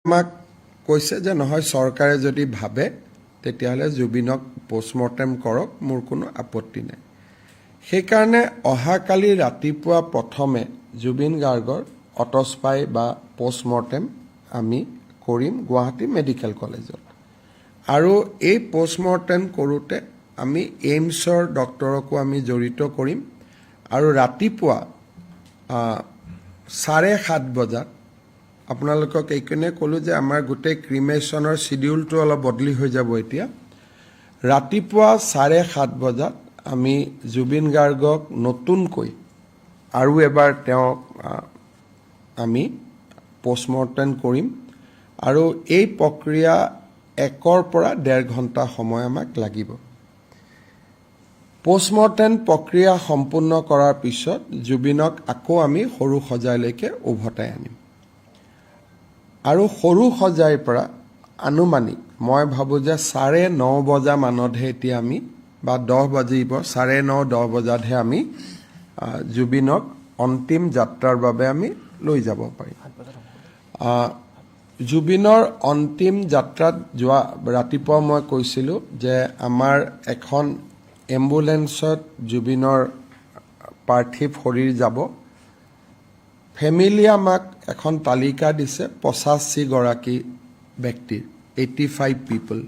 আমাক কৈছে যে নহয়, চৰকাৰে যদি ভাবে তেতিয়াহ'লে জুবিনক পষ্টমৰ্টেম কৰক, মোৰ কোনো আপত্তি নাই। সেইকাৰণে অহাকালি ৰাতিপুৱা প্ৰথমে জুবিন গাৰ্গৰ অট'প্সি বা পষ্টমৰ্টেম আমি কৰিম গুৱাহাটী মেডিকেল কলেজত। আৰু এই পষ্টমৰ্টেম কৰোঁতে আমি এইমছৰ ডক্টৰকো আমি জড়িত কৰিম। আৰু ৰাতিপুৱা 7:30 বজাত, আপোনালোকক এইকাৰণে ক'লোঁ যে আমাৰ গোটেই ক্ৰিমেশ্যনৰ চিডিউলটো অলপ বদলি হৈ যাব এতিয়া। ৰাতিপুৱা 7:30 বজাত আমি জুবিন গাৰ্গক নতুনকৈ আৰু এবাৰ তেওঁক আমি পষ্টমৰ্টেম কৰিম আৰু এই প্ৰক্ৰিয়া 1ৰ পৰা 1.5 ঘণ্টা সময় আমাক লাগিব। পষ্টমৰ্টেম প্ৰক্ৰিয়া সম্পূৰ্ণ কৰাৰ পিছত জুবিনক আকৌ আমি সৰু সজাইলৈকে উভতাই আনিম। আৰু সৰু সজাইৰ পৰা আনুমানিক মই ভাবোঁ যে 9:30 বজা মানতহে এতিয়া আমি বা 10 বাজিব, 9:30 10 বজাতহে আমি জুবিনক অন্তিম যাত্ৰাৰ বাবে আমি লৈ যাব পাৰিম। জুবিনৰ অন্তিম যাত্ৰাত যোৱা ৰাতিপুৱা মই কৈছিলোঁ যে আমাৰ এখন এম্বুলেন্সত জুবিনৰ পাৰ্থিৱ শৰীৰ যাব। ফেমিলিয়ে আমাক এখন তালিকা দিছে 85 গৰাকী ব্যক্তিৰ, 85 পিপল।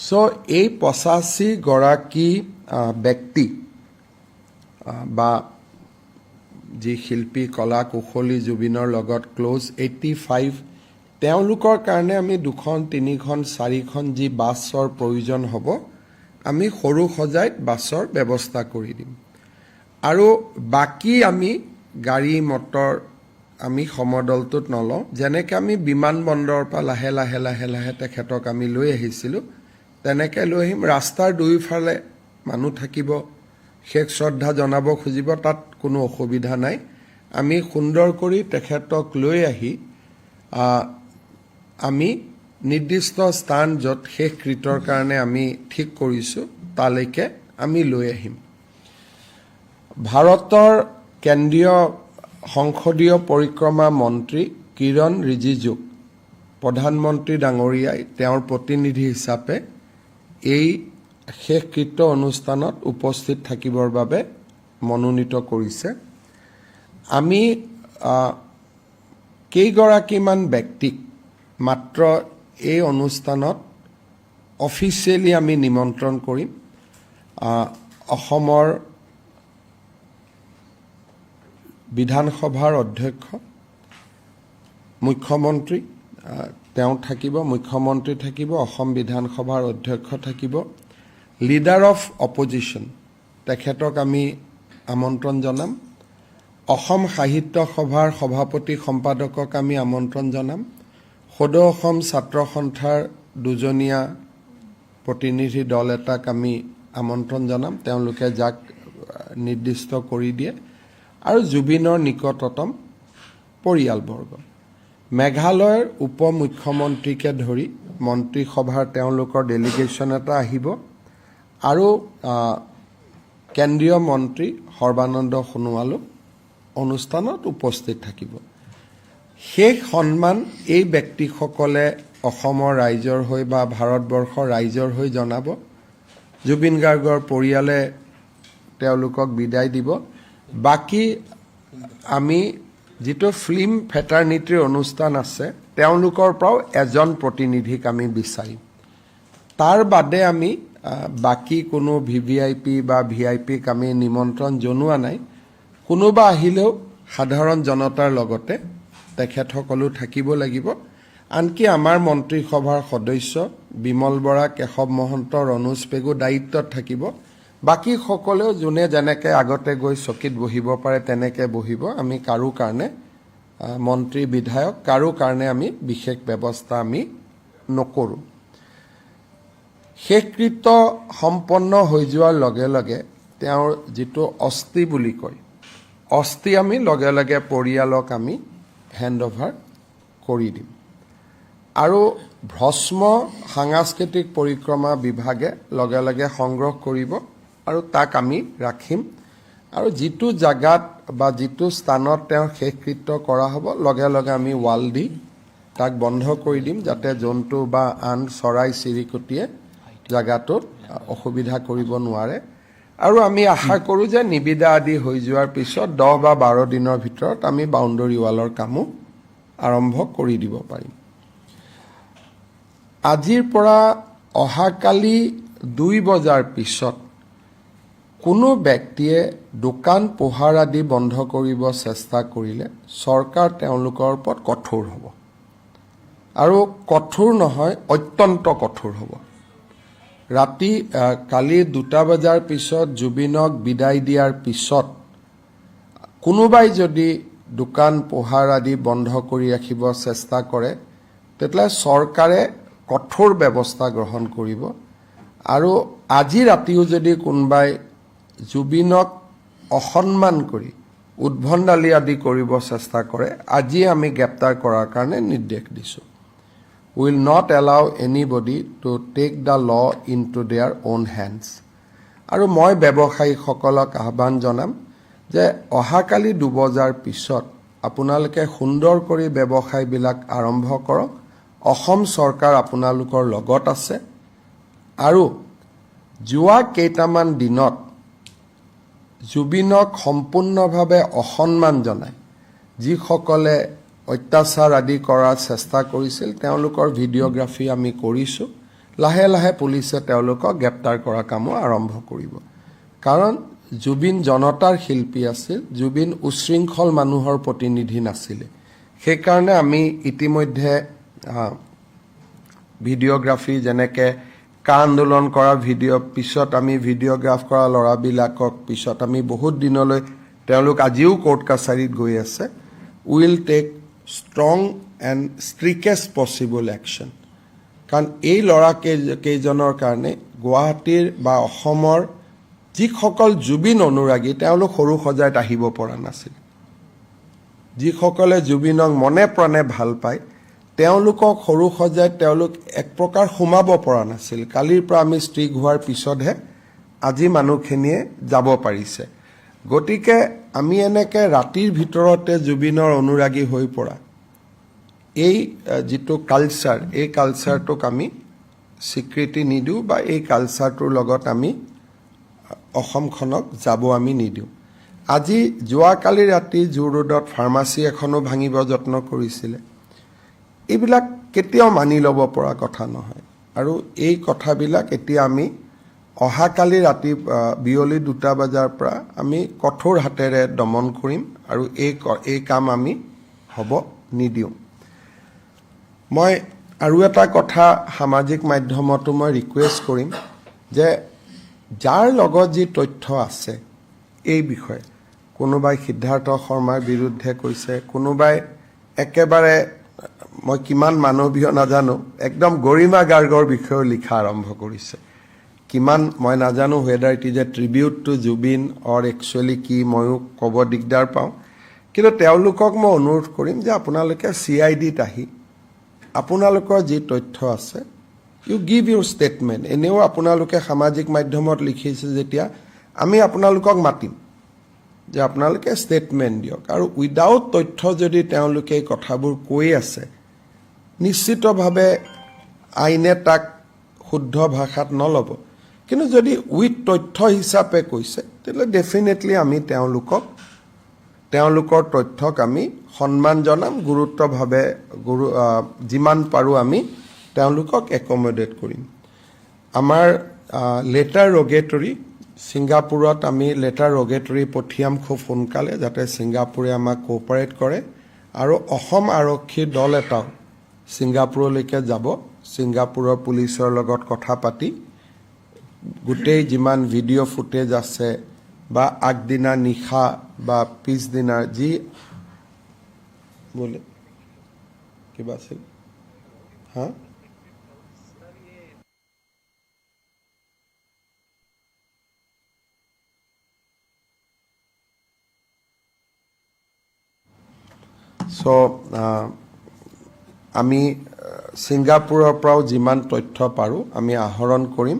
চ' এই 85 গৰাকী ব্যক্তি বা যি শিল্পী, কলা কুশলী জুবিনৰ লগত ক্ল'জ 85, তেওঁলোকৰ কাৰণে আমি দুখন, তিনিখন, চাৰিখন যি বাছৰ প্ৰয়োজন হ'ব, আমি সৰু সজাইত বাছৰ ব্যৱস্থা কৰি দিম। আৰু বাকী আমি গাড়ী মটৰ আমি সমদলটোত নলওঁ। যেনেকৈ আমি বিমানবন্দৰৰ পৰা লাহে লাহে লাহে লাহে তেখেতক আমি লৈ আহিছিলোঁ, তেনেকৈ লৈ আহিম। ৰাস্তাৰ দুয়োফালে মানুহ থাকিব, শেষ শ্ৰদ্ধা জনাব খুজিব, তাত কোনো অসুবিধা নাই। আমি সুন্দৰ কৰি তেখেতক লৈ আহি আমি নিৰ্দিষ্ট স্থান য'ত শেষকৃত্যৰ কাৰণে আমি ঠিক কৰিছোঁ, তালৈকে আমি লৈ আহিম। ভাৰতৰ কেন্দ্ৰীয় সংসদীয় পৰিক্ৰমা মন্ত্ৰী কিৰণ ৰিজিজুক প্ৰধানমন্ত্ৰী ডাঙৰীয়াই তেওঁৰ প্ৰতিনিধি হিচাপে এই শেষকৃত্য অনুষ্ঠানত উপস্থিত থাকিবৰ বাবে মনোনীত কৰিছে। আমি কেইগৰাকীমান ব্যক্তিক মাত্ৰ এই অনুষ্ঠানত অফিচিয়েলি আমি নিমন্ত্ৰণ কৰিম। অসমৰ বিধানসভাৰ অধ্যক্ষ, মুখ্যমন্ত্ৰী তেওঁ থাকিব, মুখ্যমন্ত্ৰী থাকিব, অসম বিধানসভাৰ অধ্যক্ষ থাকিব, লিডাৰ অফ অপজিশ্যন তেখেতক আমি আমন্ত্ৰণ জনাম, অসম সাহিত্য সভাৰ সভাপতি সম্পাদকক আমি আমন্ত্ৰণ জনাম, সদৌ অসম ছাত্ৰ সন্থাৰ দুজনীয়া প্ৰতিনিধি দল এটাক আমি আমন্ত্ৰণ জনাম, তেওঁলোকে যাক নিৰ্দিষ্ট কৰি দিয়ে, আৰু জুবিনৰ নিকটতম পৰিয়ালবৰ্গ, মেঘালয়ৰ উপ মুখ্যমন্ত্ৰীকে ধৰি মন্ত্ৰীসভাৰ তেওঁলোকৰ ডেলিগেশ্যন এটা আহিব আৰু কেন্দ্ৰীয় মন্ত্ৰী সৰ্বানন্দ সোণোৱালো অনুষ্ঠানত উপস্থিত থাকিব। শেষ সন্মান এই ব্যক্তিসকলে অসমৰ ৰাইজৰ হৈ বা ভাৰতবৰ্ষৰ ৰাইজৰ হৈ জনাব। জুবিন গাৰ্গৰ পৰিয়ালে তেওঁলোকক বিদায় দিব। বাকী আমি যিটো ফিল্ম ফেটাৰ্নিটিৰ অনুষ্ঠান আছে, তেওঁলোকৰ পৰাও এজন প্ৰতিনিধিক আমি বিচাৰিম। তাৰ বাদে আমি বাকী কোনো ভিভিআইপি বা ভিআইপিক আমি নিমন্ত্ৰণ জনোৱা নাই। কোনোবা আহিলেও সাধাৰণ জনতাৰ লগতে তেখেতসকলো থাকিব লাগিব। আনকি আমাৰ মন্ত্ৰীসভাৰ সদস্য বিমল বৰা, কেশৱ মহন্ত, ৰণোজ পেগু দায়িত্বত থাকিব। বাকী সকলেও যোনে যেনেকৈ আগতে গৈ চকীত বহিব পাৰে, তেনেকৈ বহিব। আমি কাৰো কাৰণে মন্ত্ৰী, বিধায়ক কাৰো কাৰণে আমি বিশেষ ব্যৱস্থা আমি নকৰোঁ। শেষকৃত্য সম্পন্ন হৈ যোৱাৰ লগে লগে তেওঁৰ যিটো অস্থি বুলি কয়, অস্থি আমি লগে লগে পৰিয়ালক আমি হেণ্ড অভাৰ কৰি দিম আৰু ভস্ম সাংস্কৃতিক পৰিক্ৰমা বিভাগে লগে লগে সংগ্ৰহ কৰিব আৰু তাক আমি ৰাখিম। আৰু যিটো জাগাত বা যিটো স্থানত তেওঁৰ শেষকৃত্য কৰা হ'ব, লগে লগে আমি ৱাল দি তাক বন্ধ কৰি দিম, যাতে জন্তু বা আন চৰাই চিৰিকটিয়ে জেগাটোত অসুবিধা কৰিব নোৱাৰে। আৰু আমি আশা কৰোঁ যে নিবিদা আদি হৈ যোৱাৰ পিছত 10 বা 12 দিনৰ ভিতৰত আমি বাউণ্ডৰী ৱালৰ কামো আৰম্ভ কৰি দিব পাৰিম। আজিৰ পৰা অহাকালি 2 বজাৰ পিছত কোনো ব্যক্তিয়ে দোকান পোহাৰ আদি বন্ধ কৰিব চেষ্টা কৰিলে চৰকাৰ তেওঁলোকৰ ওপৰত কঠোৰ হ'ব আৰু কঠোৰ নহয়, অত্যন্ত কঠোৰ হ'ব। ৰাতি কালি 2টা বজাৰ পিছত জুবিনক বিদায় দিয়াৰ পিছত কোনোবাই যদি দোকান পোহাৰ আদি বন্ধ কৰি ৰাখিব চেষ্টা কৰে, তেতিয়াহ'লে চৰকাৰে কঠোৰ ব্যৱস্থা গ্ৰহণ কৰিব। আৰু আজি ৰাতিও যদি কোনোবাই জুবিনক অসন্মান কৰি উদ্ভণ্ডালি আদি কৰিব চেষ্টা কৰে, আজি আমি গ্ৰেপ্তাৰ কৰাৰ কাৰণে নিৰ্দেশ দিছোঁ। Will not allow anybody to take the law into their own hands. আৰু মই ব্যৱসায়ীসকলক আহ্বান জনাম যে অহাকালি 2 বজাৰ পিছত আপোনালোকে সুন্দৰ কৰি ব্যৱসায়বিলাক আৰম্ভ কৰক। অসম চৰকাৰ আপোনালোকৰ লগত আছে। আৰু যোৱা কেইটামান দিনত জুবিনক সম্পূৰ্ণভাৱে অসন্মান জনাই যিসকলে অত্যাচাৰ আদি কৰাৰ চেষ্টা কৰিছিল, তেওঁলোকৰ ভিডিঅ'গ্ৰাফী আমি কৰিছোঁ। লাহে লাহে পুলিচে তেওঁলোকক গ্ৰেপ্তাৰ কৰা কামো আৰম্ভ কৰিব। কাৰণ জুবিন জনতাৰ শিল্পী আছিল, জুবিন উচ্ছৃংখল মানুহৰ প্ৰতিনিধি নাছিলে। সেইকাৰণে আমি ইতিমধ্যে ভিডিঅ'গ্ৰাফী, যেনেকৈ কা আন্দোলন কৰা ভিডিঅ' পিছত আমি ভিডিঅ'গ্ৰাফ কৰা ল'ৰাবিলাকক পিছত আমি বহুত দিনলৈ, তেওঁলোক আজিও কোৰ্ট কাছাৰীত গৈ আছে। Will take strong and strictest possible action. কাৰণ এই ল'ৰা কেইজনৰ কাৰণে গুৱাহাটীৰ বা অসমৰ যিসকল জুবিন অনুৰাগী, তেওঁলোক সৰু সজাইত আহিব পৰা নাছিল। যিসকলে জুবিনক মনে প্ৰাণে ভাল পায়, তেওঁলোকক সৰু সজাইত তেওঁলোক এক প্ৰকাৰ সোমাব পৰা নাছিল। কালিৰ পৰা আমি ষ্ট্ৰিক হোৱাৰ পিছতহে আজি মানুহখিনিয়ে যাব পাৰিছে। গতিকে আমি এনেকৈ ৰাতিৰ ভিতৰতে জুবিনৰ অনুৰাগী হৈ পৰা এই যিটো কালচাৰ, এই কালচাৰটোক আমি স্বীকৃতি নিদিওঁ বা এই কালচাৰটোৰ লগত আমি অসমখনক যাব আমি নিদিওঁ। আজি যোৱাকালি ৰাতি জু ৰোডত ফাৰ্মাচী এখনো ভাঙিব যত্ন কৰিছিলে। এইবিলাক কেতিয়াও মানি ল'ব পৰা কথা নহয়। আৰু এই কথাবিলাক এতিয়া আমি অহাকালি ৰাতি বিয়লি 2টা বজাৰ পৰা আমি কঠোৰ হাতেৰে দমন কৰিম আৰু এই কাম আমি হ'ব নিদিওঁ। মই আৰু এটা কথা সামাজিক মাধ্যমতো মই ৰিকুৱেষ্ট কৰিম যে যাৰ লগত যি তথ্য আছে এই বিষয়ে, কোনোবাই সিদ্ধাৰ্থ শৰ্মাৰ বিৰুদ্ধে কৈছে, কোনোবাই একেবাৰে, মই কিমান মানৱীয় নাজানো, একদম গৰিমা গাৰ্গৰ বিষয়েও লিখা আৰম্ভ কৰিছে। কিমান মই নাজানো, whether it is a tribute to Zubeen or actually কি, ময়ো ক'ব দিগদাৰ পাওঁ। কিন্তু তেওঁলোকক মই অনুৰোধ কৰিম যে আপোনালোকে চি I ডিত আহি আপোনালোকৰ যি তথ্য আছে, you give your statement. এনেও আপোনালোকে সামাজিক মাধ্যমত লিখিছে যেতিয়া আমি আপোনালোকক মাতিম যে আপোনালোকে ষ্টেটমেণ্ট দিয়ক। আৰু উইদাউট তথ্য যদি তেওঁলোকে এই কথাবোৰ কৈ আছে, নিশ্চিতভাৱে আইনে তাক শুদ্ধ ভাষাত নল'ব। কিন্তু যদি উইথ তথ্য হিচাপে কৈছে, তেতিয়াহ'লে ডেফিনেটলি আমি তেওঁলোকৰ তথ্যক আমি সন্মান জনাম, গুৰুত্বভাৱে যিমান পাৰোঁ আমি তেওঁলোকক একমডেট কৰিম। আমাৰ লেটাৰ ৰগেটৰী, ছিংগাপুৰত আমি লেটাৰ ৰগেটৰী পঠিয়াম খুব সোনকালে, যাতে ছিংগাপুৰে আমাক কোঅপাৰেট কৰে। আৰু অসম আৰক্ষীৰ দল এটাও ছিংগাপুৰলৈকে যাব। ছিংগাপুৰৰ পুলিচৰ লগত কথা পাতি গোটেই যিমান ভিডিঅ' ফুটেজ আছে বা আগদিনা নিশা বা পিছদিনা যি বোলে কিবা আছিল, হা। চ' আমি ছিংগাপুৰৰ পৰাও যিমান তথ্য পাৰোঁ আমি আহৰণ কৰিম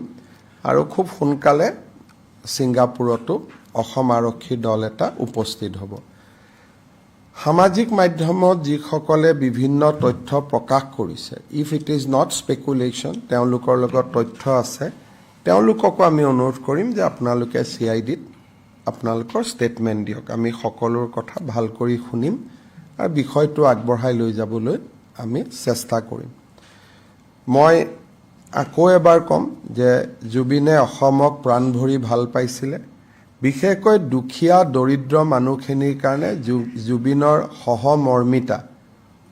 আৰু খুব সোনকালে ছিংগাপুৰতো অসম আৰক্ষীৰ দল এটা উপস্থিত হ'ব। সামাজিক মাধ্যমত যিসকলে বিভিন্ন তথ্য প্ৰকাশ কৰিছে, if it is not speculation, তেওঁলোকৰ লগত তথ্য আছে, তেওঁলোককো আমি অনুৰোধ কৰিম যে আপোনালোকে চিআইডিত আপোনালোকৰ ষ্টেটমেণ্ট দিয়ক। আমি সকলোৰ কথা ভাল কৰি শুনিম আৰু বিষয়টো আগবঢ়াই লৈ যাবলৈ আমি চেষ্টা কৰিম। মই আকৌ এবাৰ ক'ম যে জুবিনে অসমক প্ৰাণ ভৰি ভাল পাইছিলে। বিশেষকৈ দুখীয়া দৰিদ্ৰ মানুহখিনিৰ কাৰণে জুবিনৰ সহমৰ্মিতা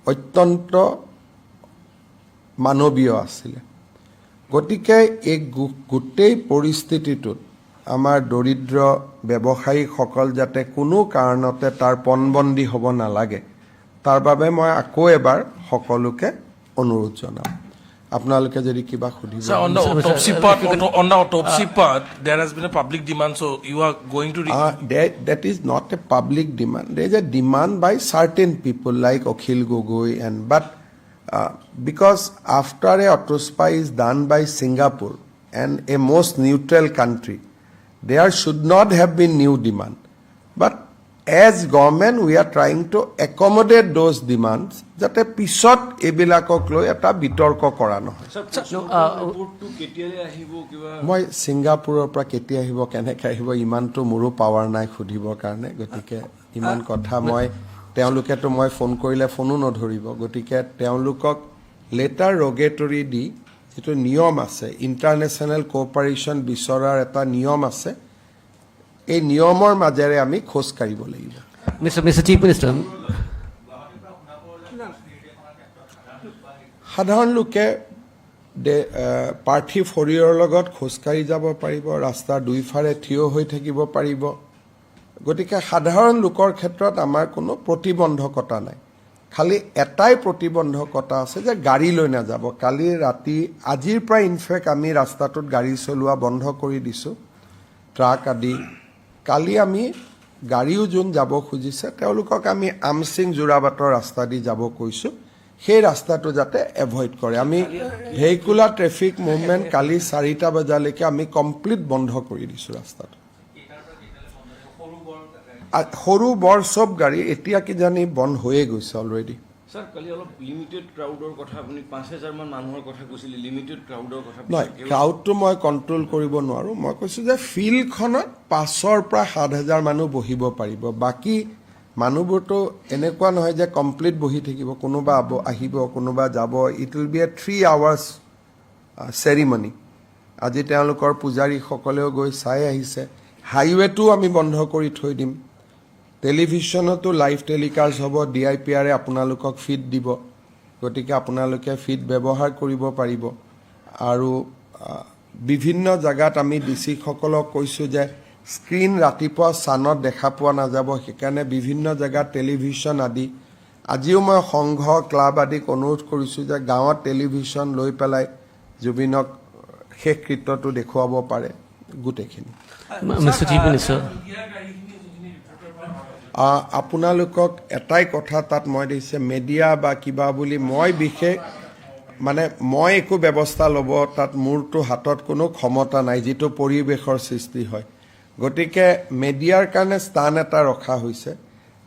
অত্যন্ত মানৱীয় আছিলে। গতিকে এই গোটেই পৰিস্থিতিটোত আমাৰ দৰিদ্ৰ ব্যৱসায়ীসকল যাতে কোনো কাৰণতে তাৰ পণবন্দী হ'ব নালাগে, তাৰ বাবে মই আকৌ এবাৰ সকলোকে অনুৰোধ জনাম। আপোনালোকে যদি কিবা সুধিব Sir, on the Sir, autopsy sir, part, if you can- on the autopsy part, there has been a public demand, so you are going to. That is not a public demand. There is a demand by certain people like Akhil Gogoi and but because after a autopsy is done by Singapore and a most neutral country, there should not have been new demand. But as government, we are trying to accommodate those demands যাতে পিছত এইবিলাকক লৈ এটা বিতৰ্ক কৰা নহয়। ৰিপৰ্টটো কেতিয়ালৈ আহিব কিবা? মই ছিংগাপুৰৰ পৰা কেতিয়া আহিব, কেনেকৈ আহিব, ইমানটো মোৰো পাৱাৰ নাই সুধিবৰ কাৰণে। গতিকে ইমান কথা মই তেওঁলোকেতো মই ফোন কৰিলে ফোনো নধৰিব। গতিকে তেওঁলোকক লেটাৰ ৰগেটৰী দি যিটো নিয়ম আছে, ইণ্টাৰনেশ্যনেল কোঅপাৰেশ্যন বিচৰাৰ এটা নিয়ম আছে, এই নিয়মৰ মাজেৰে আমি খোজ কাঢ়িব লাগিব। Mr. Chief Minister, সাধাৰণ লোকে পাৰ্থিৱ শৰীৰৰ লগত খোজকাঢ়ি যাব পাৰিব, ৰাস্তাৰ দুইফালে থিয় হৈ থাকিব পাৰিব। গতিকে সাধাৰণ লোকৰ ক্ষেত্ৰত আমাৰ কোনো প্ৰতিবন্ধকতা নাই। খালি এটাই প্ৰতিবন্ধকতা আছে যে গাড়ী লৈ নাযাব। কালি ৰাতি, আজিৰ পৰা ইনফেক্ট আমি ৰাস্তাটোত গাড়ী চলোৱা বন্ধ কৰি দিছোঁ, ট্ৰাক আদি। কালি আমি গাড়ীও যোন যাব খুজিছে, তেওঁলোকক আমি আমচিং যোৰাবাটৰ ৰাস্তা দি যাব কৈছোঁ, সেই ৰাস্তাটো যাতে এভইড কৰে। আমি ভেহিকুলাৰ ট্ৰেফিক মুভমেণ্ট কালি 4টা বজালৈকে আমি কমপ্লিট বন্ধ কৰি দিছোঁ ৰাস্তাটো। সৰু বৰ চব গাড়ী এতিয়া কিজানি বন্ধ হৈয়ে গৈছে অলৰেডি। ছাৰ, কালি অলপ লিমিটেড ক্ৰাউডৰ কথা, আপুনি 5,000 মান মানুহৰ কথা কৈছিলে, লিমিটেড ক্ৰাউডৰ কথা। নহয়, ক্ৰাউডটো মই কণ্ট্ৰল কৰিব নোৱাৰোঁ। মই কৈছোঁ যে ফিল্ডখনত 5ৰ পৰা 7 হাজাৰ মানুহ বহিব পাৰিব। বাকী মানুহবোৰতো এনেকুৱা নহয় যে কমপ্লিট বহি থাকিব। কোনোবা আহিব, কোনোবা যাব। It will be a 3 hours ceremony. আজি তেওঁলোকৰ পূজাৰীসকলেও গৈ চাই আহিছে। হাইৱেটোও আমি বন্ধ কৰি থৈ দিম। টেলিভিশ্যনতো লাইভ টেলিকাষ্ট হ'ব। ডিআইপিআৰে আপোনালোকক ফিড দিব, গতিকে আপোনালোকে ফিড ব্যৱহাৰ কৰিব পাৰিব। আৰু বিভিন্ন জেগাত আমি ডি চিসকলক কৈছোঁ যে স্ক্ৰীণ ৰাতিপুৱা চানত দেখা পোৱা নাযাব, সেইকাৰণে বিভিন্ন জেগাত টেলিভিশ্যন আদি। আজিও মই সংঘ, ক্লাব আদিক অনুৰোধ কৰিছোঁ যে গাঁৱত টেলিভিশ্যন লৈ পেলাই জুবিনক শেষকৃত্যটো দেখুৱাব পাৰে গোটেইখিনি। Mr. Chief Minister, আপোনালোকক এটাই কথা তাত মই দিছে মেডিয়া বা কিবা বুলি মই বিশেষ মানে মই একো ব্যৱস্থা ল'ব তাত মোৰতো হাতত কোনো ক্ষমতা নাই, যিটো পৰিৱেশৰ সৃষ্টি হয়। গতিকে মেডিয়াৰ কাৰণে স্থান এটা ৰখা হৈছে।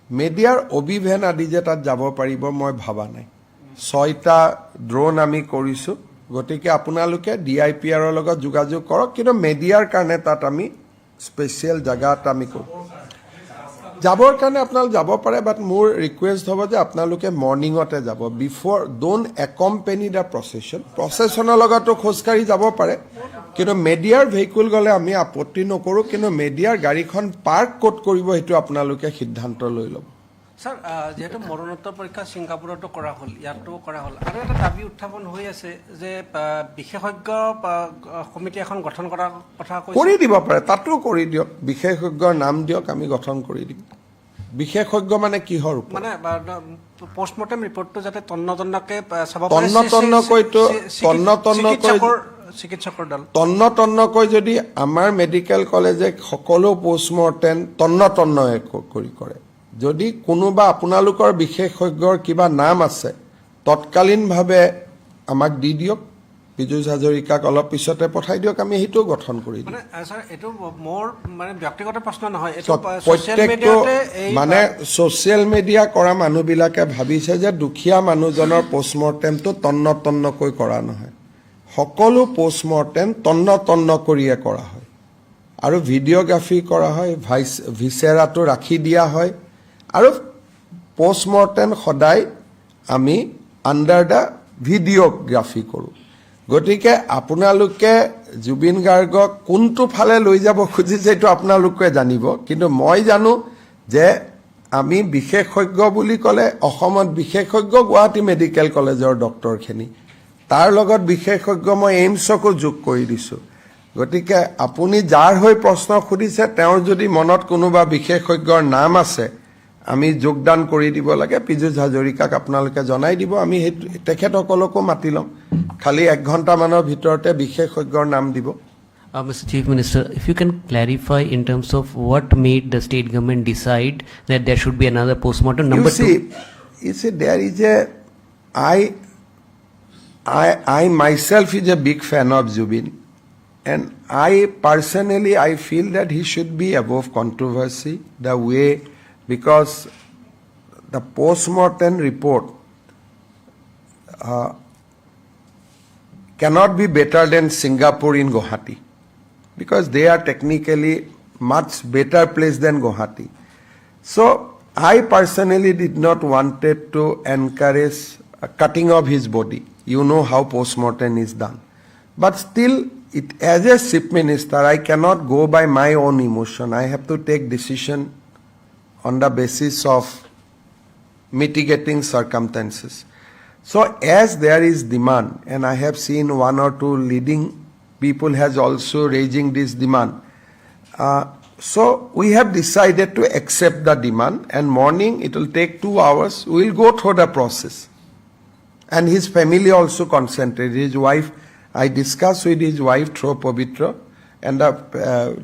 মেডিয়াৰ অভিভেন আদি যে তাত যাব পাৰিব, মই ভবা নাই। ছয়টা ড্ৰোন আমি কৰিছোঁ। গতিকে আপোনালোকে ডিআইপিআৰৰ লগত যোগাযোগ কৰক। কিন্তু মেডিয়াৰ কাৰণে তাত আমি স্পেচিয়েল জেগা এটা আমি কৰোঁ। যাবৰ কাৰণে আপোনালোক যাব পাৰে, বাট মোৰ ৰিকুৱেষ্ট হ'ব যে আপোনালোকে মৰ্ণিঙতে যাব, before, don't accompany the procession. প্ৰচেছনৰ লগতো খোজকাঢ়ি যাব পাৰে, কিন্তু মেডিয়াৰ ভেহিকুল গ'লে আমি আপত্তি নকৰোঁ। কিন্তু মেডিয়াৰ গাড়ীখন পাৰ্ক ক'ত কৰিব, সেইটো আপোনালোকে সিদ্ধান্ত লৈ ল'ব। ছাৰ, যিহেতু মৰণোত্তৰ পৰীক্ষা ছিংগাপুৰতো কৰা হ'ল, ইয়াতো কৰা হ'ল, আৰু এটা দাবী উত্থাপন হৈ আছে যে বিশেষজ্ঞ সমিতি এখন গঠন কৰাৰ কথা কৈছে। কৰি দিব পাৰে, তাতো কৰি দিয়ক। বিশেষজ্ঞৰ নাম দিয়ক, আমি গঠন কৰি দিম। বিশেষজ্ঞ মানে কিহৰ ওপৰত? মানে পষ্টমৰ্টেম ৰিপৰ্টটো যাতে তন্ন তন্নকে চাব পাৰে। তন্ন তন্নকৈতো- তন্ন তন্নকৈ- চিকিৎসকৰ দল। তন্ন তন্নকৈ যদি আমাৰ মেডিকেল কলেজে সকলো পষ্টমৰ্টেম তন্ন তন্নকৈ কৰি কৰে, যদি কোনোবা আপোনালোকৰ বিশেষজ্ঞৰ কিবা নাম আছে, তৎকালীনভাৱে আমাক দি দিয়ক। পীযুষ হাজৰিকাক অলপ পিছতে পঠাই দিয়ক, আমি সেইটোও গঠন কৰি দিম। মানে ছাৰ, এইটো মোৰ মানে ব্যক্তিগত প্ৰশ্ন নহয়, এইটো চাওক, ছ'চিয়েল প্ৰত্যেকটো মিডিয়াতে এই মানে ছ'চিয়েল মিডিয়া কৰা মানুহবিলাকে ভাবিছে যে দুখীয়া মানুহজনৰ পষ্টমৰ্টেমটো তন্ন তন্নকৈ কৰা নহয়। সকলো পষ্টমৰ্টেম তন্ন তন্ন কৰিয়ে কৰা হয় আৰু ভিডিঅ'গ্ৰাফি কৰা হয়, ভিচেৰাটো ৰাখি দিয়া হয় আৰু পষ্টমৰ্টেম সদায় আমি আণ্ডাৰ the videography কৰোঁ। গতিকে আপোনালোকে জুবিন গাৰ্গক কোনটো ফালে লৈ যাব খুজিছে, এইটো আপোনালোকে জানিব। কিন্তু মই জানো যে আমি বিশেষজ্ঞ বুলি ক'লে অসমত বিশেষজ্ঞ গুৱাহাটী মেডিকেল কলেজৰ ডক্টৰখিনি, তাৰ লগত বিশেষজ্ঞ মই এইমছকো যোগ কৰি দিছোঁ। গতিকে আপুনি যাৰ হৈ প্ৰশ্ন সুধিছে, তেওঁৰ যদি মনত কোনোবা বিশেষজ্ঞৰ নাম আছে, আমি যোগদান কৰি দিব লাগে, পীযুষ হাজৰিকাক আপোনালোকে জনাই দিব। আমি সেই তেখেতসকলকো মাতি ল'ম, খালি এক ঘণ্টামানৰ ভিতৰতে বিশেষজ্ঞৰ নাম দিব। Mr. Chief Minister, if you can clarify in terms of what made the state government decide that there should be another postmortem. You Number see, two, you see, there is a, I myself is a big fan of Zubin, and I personally, I feel that he should be above controversy. The way, because the post-mortem report cannot be better than Singapore in Guwahati, because they are technically much better place than Guwahati. So I personally did not wanted to encourage a cutting of his body. You know how postmortem is done. But still, as a chief minister, I cannot go by my own emotion. I have to take decision on the basis of mitigating circumstances. So as there is demand, and I have seen one or two leading people has also raising this demand. So we have decided to accept the demand, and morning it will take 2 hours. We will go through the process. And his family also consented. His wife, I discussed with his wife through Pavitra, and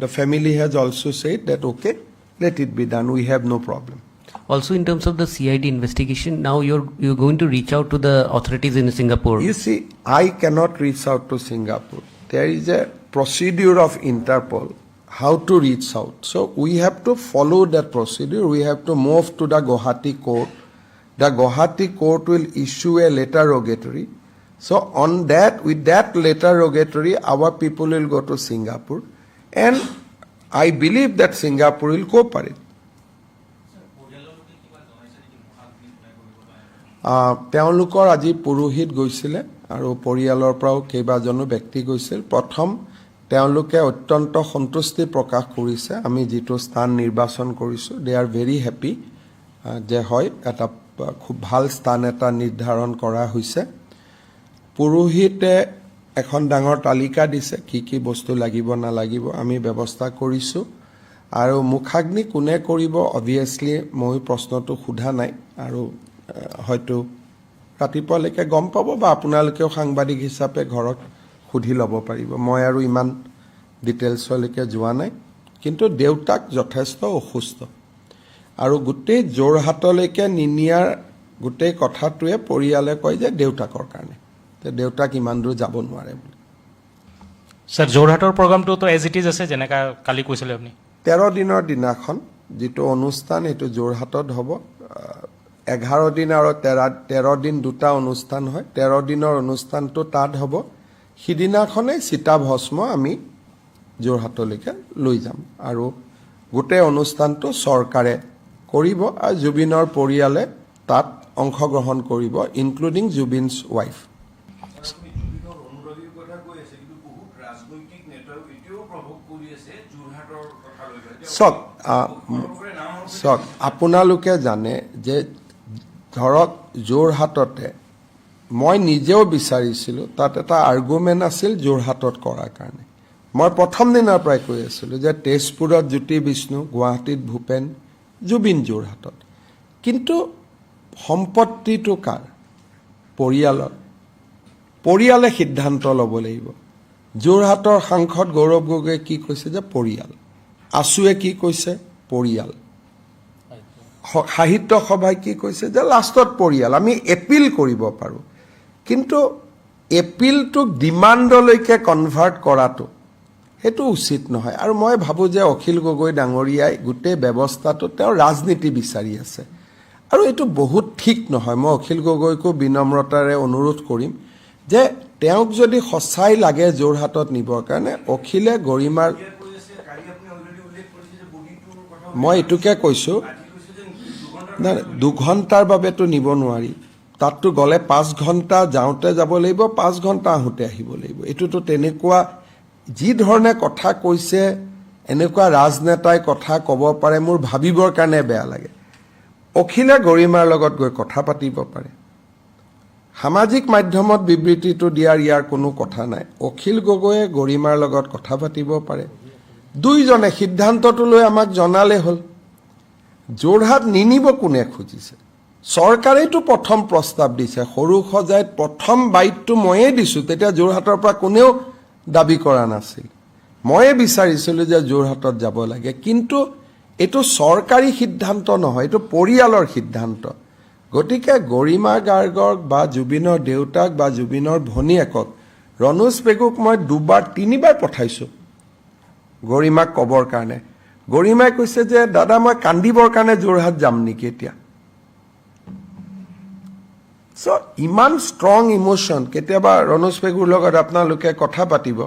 the family has also said that okay, let it be done. We have no problem. Also in terms of the CID investigation, now you're going to reach out to the authorities in Singapore. You see, I cannot reach out to Singapore. There is a procedure of Interpol how to reach out. So we have to follow that procedure. We have to move to the Guwahati court. The Guwahati court will issue a letter rogatory. So on that, with that letter rogatory, our people will go to Singapore, and I believe that Singapore will cooperate. তেওঁলোকৰ আজি পুৰোহিত গৈছিলে আৰু পৰিয়ালৰ পৰাও কেইবাজনো ব্যক্তি গৈছিল। প্ৰথম তেওঁলোকে অত্যন্ত সন্তুষ্টি প্ৰকাশ কৰিছে আমি যিটো স্থান নিৰ্বাচন কৰিছোঁ। They are very happy যে হয় এটা খুব ভাল স্থান এটা নিৰ্ধাৰণ কৰা হৈছে। পুৰোহিতে এখন ডাঙৰ তালিকা দিছে, কি কি বস্তু লাগিব নালাগিব, আমি ব্যৱস্থা কৰিছোঁ। আৰু মুখাগ্নি কোনে কৰিব, অভিয়াছলি মই প্ৰশ্নটো সোধা নাই আৰু হয়তো ৰাতিপুৱালৈকে গম পাব বা আপোনালোকেও সাংবাদিক হিচাপে ঘৰত সুধি ল'ব পাৰিব। মই আৰু ইমান ডিটেইলছলৈকে যোৱা নাই। কিন্তু দেউতাক যথেষ্ট অসুস্থ আৰু গোটেই যোৰহাটলৈকে নিনিয়াৰ গোটেই কথাটোৱে পৰিয়ালে কয় যে দেউতাকৰ কাৰণে, যে দেউতাক ইমান দূৰ যাব নোৱাৰে বুলি। ছাৰ, যোৰহাটৰ প্ৰগ্ৰামটোতো এজ it is আছে, যেনেকা কালি কৈছিলে আপুনি? 13 দিনৰ দিনাখন যিটো অনুষ্ঠান, সেইটো যোৰহাটত হ'ব। 11 দিন আৰু 13 দিন দুটা অনুষ্ঠান হয়। 13 দিনৰ অনুষ্ঠানটো তাত হ'ব। সিদিনাখনেই চিতাভস্ম আমি যোৰহাটলৈকে লৈ যাম আৰু গোটেই অনুষ্ঠানটো চৰকাৰে কৰিব আৰু জুবিনৰ পৰিয়ালে তাত অংশগ্ৰহণ কৰিব, ইনক্লুডিং জুবিনছ ৱাইফ। আপুনি জুবিনৰ অনুৰাগীৰ কথা কৈ আছে, কিন্তু বহুত ৰাজনৈতিক নেতাও এতিয়াও প্ৰভোগ কৰি আছে যোৰহাটৰ কথা লৈ পেলাই। এতিয়া চাওক, সকলোৰে নাম হ'ল। চাওক, আপোনালোকে জানে যে ধৰক যোৰহাটতে মই নিজেও বিচাৰিছিলোঁ, তাত এটা আৰ্গুমেণ্ট আছিল যোৰহাটত কৰাৰ কাৰণে। মই প্ৰথম দিনাৰ পৰাই কৈ আছিলোঁ যে তেজপুৰত জ্যোতি বিষ্ণু, গুৱাহাটীত ভূপেন, জুবিন যোৰহাটত। কিন্তু সম্পত্তিটো কাৰ? পৰিয়ালৰ। পৰিয়ালে সিদ্ধান্ত ল'ব লাগিব। যোৰহাটৰ সাংসদ গৌৰৱ গগৈয়ে কি কৈছে যে পৰিয়াল, আছুৱে কি কৈছে পৰিয়াল, সাহিত্য সভাই কি কৈছে যে লাষ্টত পৰিয়াল। আমি এপিল কৰিব পাৰোঁ, কিন্তু এপিলটোক ডিমাণ্ডলৈকে কনভাৰ্ট কৰাটো সেইটো উচিত নহয়। আৰু মই ভাবোঁ যে অখিল গগৈ ডাঙৰীয়াই গোটেই ব্যৱস্থাটো তেওঁ ৰাজনীতি বিচাৰি আছে আৰু এইটো বহুত ঠিক নহয়। মই অখিল গগৈকো বিনম্ৰতাৰে অনুৰোধ কৰিম যে তেওঁক যদি সঁচাই লাগে যোৰহাটত নিবৰ কাৰণে, অখিলে গৰিমাৰ কৈ আছে, কালি আপুনি অলৰেডি উল্লেখ কৰিছে যে বডিটোৰ কথা। মই এইটোকে কৈছোঁ। আজি কৈছে যে 2 ঘণ্টাৰ নাই, 2 ঘণ্টাৰ বাবেতো নিব নোৱাৰি। তাততো গ'লে 5 ঘণ্টা যাওঁতে যাব লাগিব, 5 ঘণ্টা আহোঁতে আহিব লাগিব। এইটোতো তেনেকুৱা যি ধৰণে কথা কৈছে, এনেকুৱা ৰাজনেতাই কথা ক'ব পাৰে, মোৰ ভাবিবৰ কাৰণে বেয়া লাগে। অখিলে গৰিমাৰ লগত গৈ কথা পাতিব পাৰে। সামাজিক মাধ্যমত বিবৃতিটো দিয়াৰ ইয়াৰ কোনো কথা নাই। অখিল গগৈয়ে গৰিমাৰ লগত কথা পাতিব পাৰে। দুইজনে সিদ্ধান্তটো লৈ আমাক জনালে হ'ল। যোৰহাট নিনিব কোনে খুজিছে? চৰকাৰেইতো প্ৰথম প্ৰস্তাৱ দিছে। সৰু সজাইত প্ৰথম বাইটটো ময়ে দিছোঁ। তেতিয়া যোৰহাটৰ পৰা কোনেও দাবী কৰা নাছিল। ময়ে বিচাৰিছিলোঁ যে যোৰহাটত যাব লাগে। কিন্তু এইটো চৰকাৰী সিদ্ধান্ত নহয়, এইটো পৰিয়ালৰ সিদ্ধান্ত। গতিকে গৰিমা গাৰ্গক বা জুবিনৰ দেউতাক বা জুবিনৰ ভনীয়েকক, ৰণোজ পেগুক মই দুবাৰ তিনিবাৰ পঠাইছোঁ গৰিমাক ক'বৰ কাৰণে। গৰিমাই কৈছে যে দাদা, মই কান্দিবৰ কাৰণে যোৰহাট যাম নেকি এতিয়া? চ' ইমান ষ্ট্ৰং ইম'শ্যন। কেতিয়াবা ৰণোজ পেগুৰ লগত আপোনালোকে কথা পাতিব।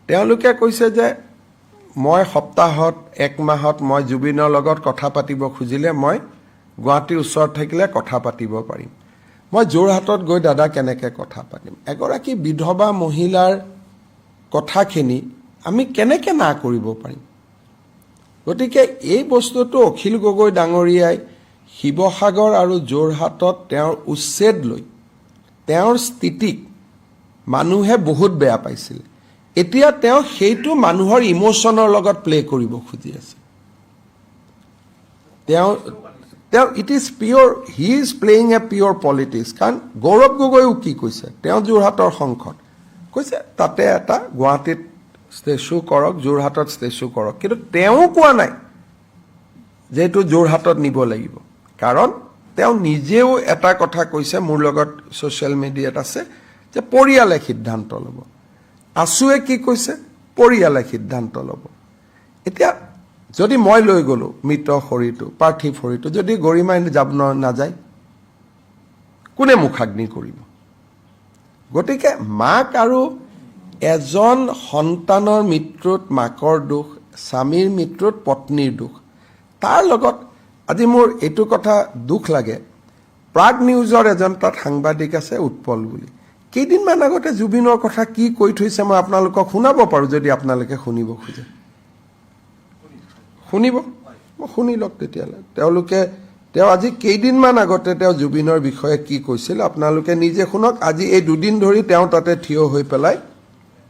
তেওঁলোকে কৈছে যে মই সপ্তাহত, এক মাহত মই জুবিনৰ লগত কথা পাতিব খুজিলে, মই গুৱাহাটীৰ ওচৰত থাকিলে কথা পাতিব পাৰিম। মই যোৰহাটত গৈ দাদা কেনেকৈ কথা পাতিম? এগৰাকী বিধৱা মহিলাৰ কথাখিনি আমি কেনেকৈ না কৰিব পাৰিম? গতিকে এই বস্তুটো অখিল গগৈ ডাঙৰীয়াই শিৱসাগৰ আৰু যোৰহাটত তেওঁৰ উচ্ছেদ লৈ তেওঁৰ স্থিতিক মানুহে বহুত বেয়া পাইছিল। এতিয়া তেওঁ সেইটো মানুহৰ ইম'শ্যনৰ লগত প্লে কৰিব খুজি আছে। তেওঁ তেওঁ it is pure, he is playing a pure politics. কাৰণ গৌৰৱ গগৈও কি কৈছে? তেওঁ যোৰহাটৰ সাংসদ, কৈছে তাতে এটা গুৱাহাটীত ষ্টেচু কৰক, যোৰহাটত ষ্টেচু কৰক। কিন্তু তেওঁ কোৱা নাই যে এইটো যোৰহাটত নিব লাগিব। কাৰণ তেওঁ নিজেও এটা কথা কৈছে, মোৰ লগত ছ'চিয়েল মিডিয়াত আছে, যে পৰিয়ালে সিদ্ধান্ত ল'ব। আছুৱে কি কৈছে? পৰিয়ালে সিদ্ধান্ত ল'ব। এতিয়া যদি মই লৈ গ'লো মৃত শৰীৰটো, পাৰ্থিৱ শৰীৰটো, যদি গৰিমাই যাব নাযায়, কোনে মুখাগ্নি কৰিব? গতিকে মাক আৰু এজন সন্তানৰ মৃত্যুত মাকৰ দুখ, স্বামীৰ মৃত্যুত পত্নীৰ দুখ। তাৰ লগত আজি মোৰ এইটো কথা দুখ লাগে, প্ৰাগ নিউজৰ এজন তাত সাংবাদিক আছে উৎপল বুলি। কেইদিনমান আগতে জুবিনৰ কথা কি কৈ থৈছে, মই আপোনালোকক শুনাব পাৰোঁ যদি আপোনালোকে শুনিব খোজে। শুনিব? মই শুনি লওক তেতিয়াহ'লে। তেওঁ আজি কেইদিনমান আগতে তেওঁ জুবিনৰ বিষয়ে কি কৈছিল, আপোনালোকে নিজে শুনক। আজি এই দুদিন ধৰি তেওঁ তাতে থিয় হৈ পেলাই,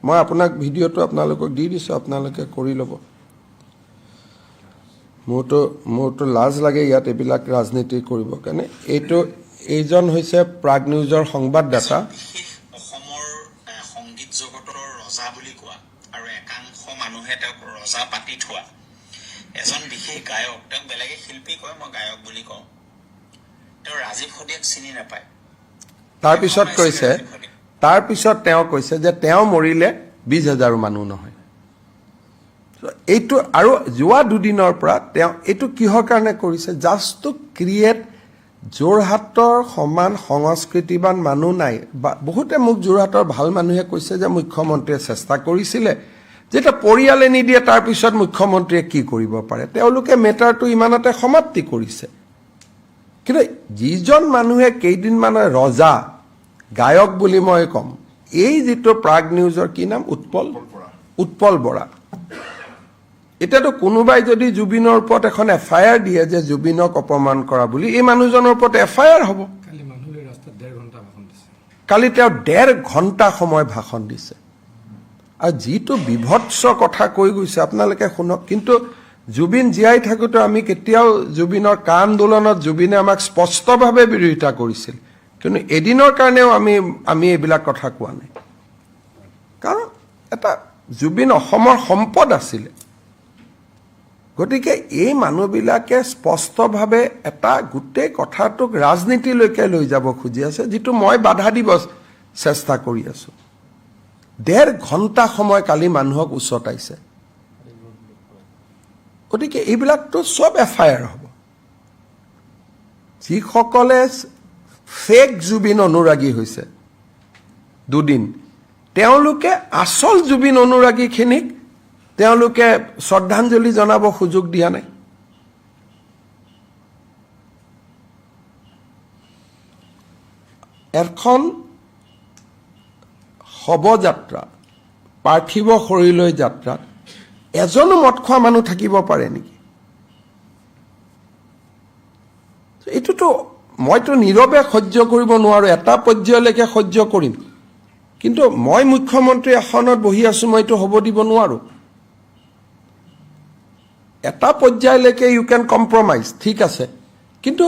মই আপোনাক ভিডিঅ'টো আপোনালোকক দি দিছোঁ, আপোনালোকে কৰি ল'ব। মোৰতো লাজ লাগে ইয়াত এইবিলাক ৰাজনীতি কৰিবৰ কাৰণে। এইজন হৈছে প্ৰাগ নিউজৰ সংবাদদাতা। বিশেষ অসমৰ সংগীত জগতৰ ৰজা বুলি কোৱা আৰু একাংশ মানুহে তেওঁক ৰজা পাতি থোৱা এজন বিশেষ গায়ক, তেওঁক বেলেগে শিল্পী কয়, মই গায়ক বুলি কওঁ, তেওঁ ৰাজীৱ শদিয়াক চিনি নাপায়। তাৰপিছত তেওঁ কৈছে যে তেওঁ মৰিলে 20 হাজাৰো মানুহ নহয়। এইটো আৰু যোৱা দুদিনৰ পৰা তেওঁ এইটো কিহৰ কাৰণে কৰিছে? জাষ্ট টু ক্ৰিয়েট, যোৰহাটৰ সমান সংস্কৃতিবান মানুহ নাই। বা বহুতে মোক যোৰহাটৰ ভাল মানুহে কৈছে যে মুখ্যমন্ত্ৰীয়ে চেষ্টা কৰিছিলে, যেতিয়া পৰিয়ালে নিদিয়ে তাৰপিছত মুখ্যমন্ত্ৰীয়ে কি কৰিব পাৰে? তেওঁলোকে মেটাৰটো ইমানতে সমাপ্তি কৰিছে। কিন্তু যিজন মানুহে কেইদিনমানৰ ৰজা গায়ক বুলি মই ক'ম, এই যিটো প্ৰাগ নিউজৰ কি নাম, উৎপল বৰা। এতিয়াতো কোনোবাই যদি জুবিনৰ ওপৰত এখন এফ I R দিয়ে যে জুবিনক অপমান কৰা বুলি, এই মানুহজনৰ ওপৰত এফ I R হ'ব। কালি তেওঁ 1.5 ঘণ্টা সময় ভাষণ দিছে আৰু যিটো বিভৎস কথা কৈ গৈছে, আপোনালোকে শুনক। কিন্তু জুবিন জীয়াই থাকোঁতে আমি কেতিয়াও জুবিনৰ কা আন্দোলনত জুবিনে আমাক স্পষ্টভাৱে বিৰোধিতা কৰিছিল, কিন্তু এদিনৰ কাৰণেও আমি এইবিলাক কথা কোৱা নাই। কাৰণ এটা জুবিন অসমৰ সম্পদ আছিলে। গতিকে এই মানুহবিলাকে স্পষ্টভাৱে এটা গোটেই কথাটোক ৰাজনীতিলৈকে লৈ যাব খুজি আছে, যিটো মই বাধা দিব চেষ্টা কৰি আছোঁ। 1.5 ঘণ্টা সময় কালি মানুহক উচতাইছে। গতিকে এইবিলাকতো চব এফআইআৰ হ'ব। যিসকলে ফেক জুবিন অনুৰাগী হৈছে দুদিন, তেওঁলোকে আচল জুবিন অনুৰাগীখিনিক তেওঁলোকে শ্ৰদ্ধাঞ্জলি জনাব সুযোগ দিয়া নাই। এখন শৱযাত্ৰা, পাৰ্থিৱ শৰীৰলৈ যাত্ৰাত এজনো মদ খোৱা মানুহ থাকিব পাৰে নেকি? এইটোতো মইতো নীৰৱে সহ্য কৰিব নোৱাৰোঁ, এটা পৰ্যায়লৈকে সহ্য কৰিম, কিন্তু মই মুখ্যমন্ত্ৰী আসনত বহি আছোঁ, মই এইটো হ'ব দিব নোৱাৰোঁ। এটা পৰ্যায়লৈকে ইউ কেন কম্প্ৰমাইজ, ঠিক আছে, কিন্তু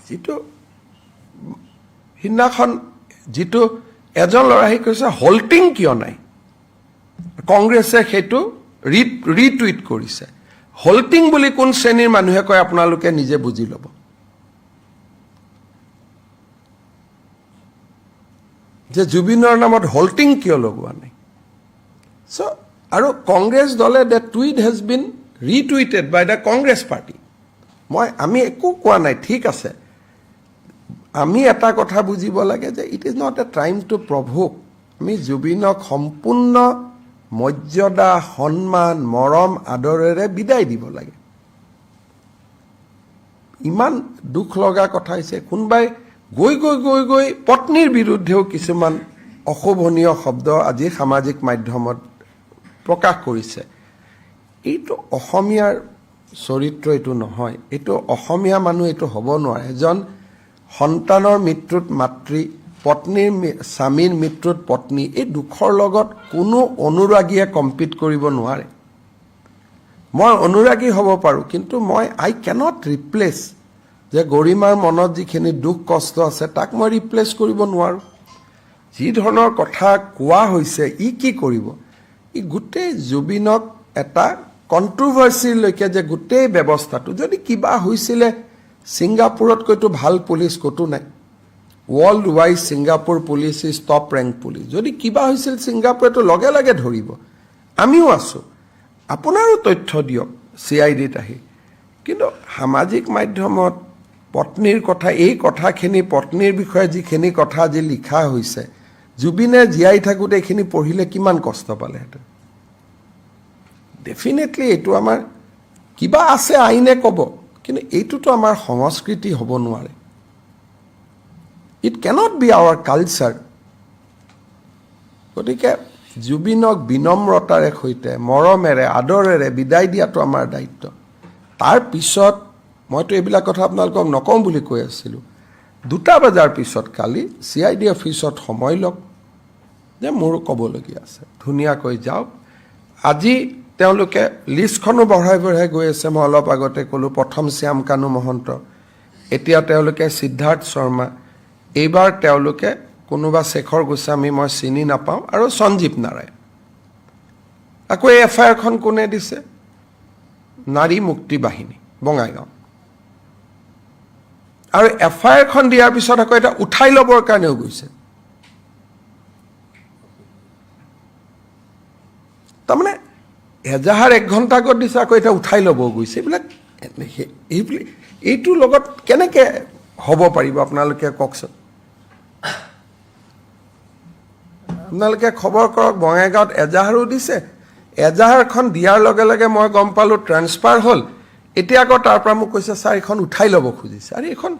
যিটো সিদিনাখন যিটো এজন ল'ৰাই কৈছে হল্টিং কিয় নাই, কংগ্ৰেছে সেইটো ৰিটুইট কৰিছে। হল্টিং বুলি কোন শ্ৰেণীৰ মানুহে কয় আপোনালোকে নিজে বুজি ল'ব। যে জুবিনৰ নামত হল্টিং কিয় লগোৱা নাই। চ' আৰু কংগ্ৰেছ দলে the tweet has been retweeted by the Congress party. আমি একো কোৱা নাই, ঠিক আছে। আমি এটা কথা বুজিব লাগে যে it is not a time to provoke. আমি জুবিনক সম্পূৰ্ণ মৰ্যাদা, সন্মান, মৰম, আদৰেৰে বিদায় দিব লাগে। ইমান দুখ লগা কথা হৈছে, কোনোবাই গৈ গৈ গৈ গৈ পত্নীৰ বিৰুদ্ধেও কিছুমান অশোভনীয় শব্দ আজি সামাজিক মাধ্যমত প্ৰকাশ কৰিছে। এইটো অসমীয়াৰ চৰিত্ৰ এইটো নহয়, এইটো অসমীয়া মানুহ এইটো হ'ব নোৱাৰে। এজন সন্তানৰ মৃত্যুত মাতৃ, পত্নীৰ স্বামীৰ মৃত্যুত পত্নী, এই দুখৰ লগত কোনো অনুৰাগীয়ে কম্পিট কৰিব নোৱাৰে। মই অনুৰাগী হ'ব পাৰোঁ, কিন্তু মই আই কেনট ৰিপ্লেচ যে গৰিমাৰ মনত যিখিনি দুখ কষ্ট আছে তাক মই ৰিপ্লেচ কৰিব নোৱাৰোঁ। যি ধৰণৰ কথা কোৱা হৈছে, ই কি কৰিব, ই গোটেই জুবিনক এটা কণ্ট্ৰভাৰ্চিলৈকে যে গোটেই ব্যৱস্থাটো যদি কিবা হৈছিলে, ছিংগাপুৰতকৈতো ভাল পুলিচ ক'তো নাই। World wise Singapore police is top rank police. যদি কিবা হৈছিল ছিংগাপুৰেতো লগে লগে ধৰিব। আমিও আছোঁ, আপোনাৰো তথ্য দিয়ক চিআইডিত আহি। কিন্তু সামাজিক মাধ্যমত পত্নীৰ কথা, এই কথাখিনি, পত্নীৰ বিষয়ে যিখিনি কথা আজি লিখা হৈছে, জুবিনে জীয়াই থাকোঁতে এইখিনি পঢ়িলে কিমান কষ্ট পালেহেঁতেন। ডেফিনেটলি এইটো আমাৰ কিবা আছে, আইনে ক'ব, কিন্তু এইটোতো আমাৰ সংস্কৃতি হ'ব নোৱাৰে। It cannot B hour culture. গতিকে জুবিনক বিনম্ৰতাৰে সৈতে, মৰমেৰে, আদৰেৰে বিদায় দিয়াটো আমাৰ দায়িত্ব। তাৰপিছত মইতো এইবিলাক কথা আপোনালোকক নকওঁ বুলি কৈ আছিলোঁ। 2টা বজাৰ পিছত কালি চিআইডি অফিচত সময় লওক যে মোৰো ক'বলগীয়া আছে, ধুনীয়াকৈ যাওক। আজি তেওঁলোকে লিষ্টখনো বঢ়াই বঢ়াই গৈ আছে। মই অলপ আগতে ক'লোঁ, প্ৰথম শ্যাম কানু মহন্ত, এতিয়া তেওঁলোকে সিদ্ধাৰ্থ শৰ্মা, এইবাৰ তেওঁলোকে কোনোবা শেখৰ গোস্বামী মই চিনি নাপাওঁ, আৰু সঞ্জীৱ নাৰায়ণ। আকৌ এই এফআইআৰখন কোনে দিছে? নাৰী মুক্তি বাহিনী, বঙাইগাঁও। আৰু এফআইআৰখন দিয়াৰ পিছত আকৌ এটা উঠাই ল'বৰ কাৰণেও গৈছে। তাৰমানে এজাহাৰ 1 ঘণ্টা আগত দিছে, আকৌ এতিয়া উঠাই ল'ব গৈছে। এইবিলাক এইটোৰ লগত কেনেকৈ হ'ব পাৰিব আপোনালোকে কওকচোন। আপোনালোকে খবৰ কৰক, বঙাইগাঁৱত এজাহাৰো দিছে। এজাহাৰখন দিয়াৰ লগে লগে মই গম পালোঁ ট্ৰেন্সফাৰ হ'ল। এতিয়া আকৌ তাৰ পৰা মোক কৈছে, ছাৰ এইখন উঠাই ল'ব খুজিছে। আৰে এইখন,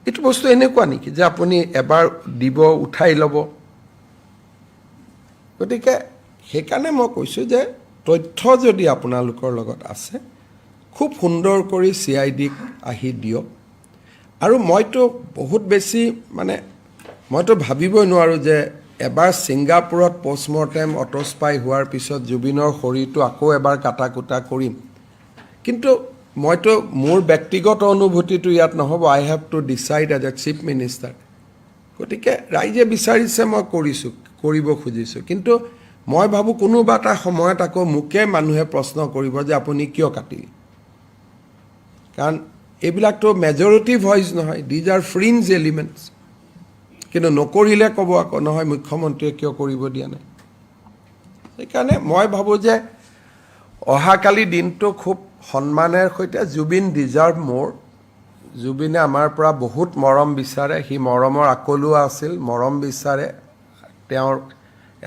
এইটো বস্তু এনেকুৱা নেকি যে আপুনি এবাৰ দিব উঠাই ল'ব? গতিকে সেইকাৰণে মই কৈছোঁ যে তথ্য যদি আপোনালোকৰ লগত আছে, খুব সুন্দৰ কৰি চিআইডিক আহি দিয়ক। আৰু মইতো বহুত বেছি মানে মইতো ভাবিবই নোৱাৰোঁ যে এবাৰ ছিংগাপুৰত পষ্টমৰ্টেম অট'স্পাই হোৱাৰ পিছত জুবিনৰ শৰীৰটো আকৌ এবাৰ কাটা কুটা কৰিম। কিন্তু মইতো মোৰ ব্যক্তিগত অনুভূতিটো ইয়াত নহ'ব। I have to decide as a chief minister. গতিকে ৰাইজে বিচাৰিছে, মই কৰিছোঁ, কৰিব খুজিছোঁ। কিন্তু মই ভাবোঁ কোনোবা এটা সময়ত আকৌ মোকে মানুহে প্ৰশ্ন কৰিব যে আপুনি কিয় কাটিলে। কাৰণ এইবিলাকতো মেজৰিটি ভইচ নহয়, these are fringe elements. কিন্তু নকৰিলে ক'ব আকৌ নহয়, মুখ্যমন্ত্ৰীয়ে কিয় কৰিব দিয়া নাই। সেইকাৰণে মই ভাবোঁ যে অহাকালি দিনটো খুব সন্মানেৰ সৈতে, Zubeen deserve more. জুবিনে আমাৰ পৰা বহুত মৰম বিচাৰে। সি মৰমৰ আকলুৱা আছিল, মৰম বিচাৰে। তেওঁৰ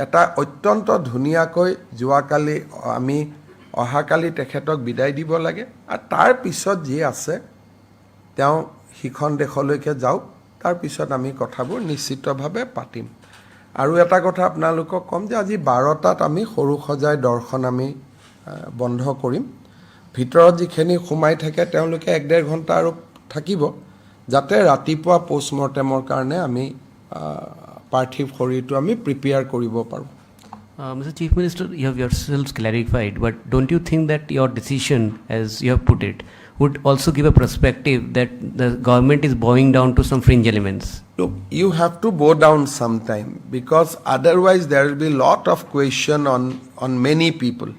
এটা অত্যন্ত ধুনীয়াকৈ যোৱাকালি আমি অহাকালি তেখেতক বিদায় দিব লাগে আৰু তাৰ পিছত যি আছে, তেওঁ সিখন দেশলৈকে যাওক, তাৰপিছত আমি কথাবোৰ নিশ্চিতভাৱে পাতিম। আৰু এটা কথা আপোনালোকক ক'ম যে আজি 12টাত আমি সৰুসজাই দৰ্শন আমি বন্ধ কৰিম। ভিতৰত যিখিনি সোমাই থাকে, তেওঁলোকে এক ডেৰ ঘণ্টা আৰু থাকিব, যাতে ৰাতিপুৱা পষ্টমৰ্টেমৰ কাৰণে আমি পাৰ্থিৱ শৰীৰটো আমি প্ৰিপেয়াৰ কৰিব পাৰোঁ। Mr. Chief Minister, you have yourselves clarified, but don't you think that your decision, as you have put it, would also give a perspective that the government is bowing down to some fringe elements? Look, you have to bow down sometime because otherwise there will be lot of question on many people.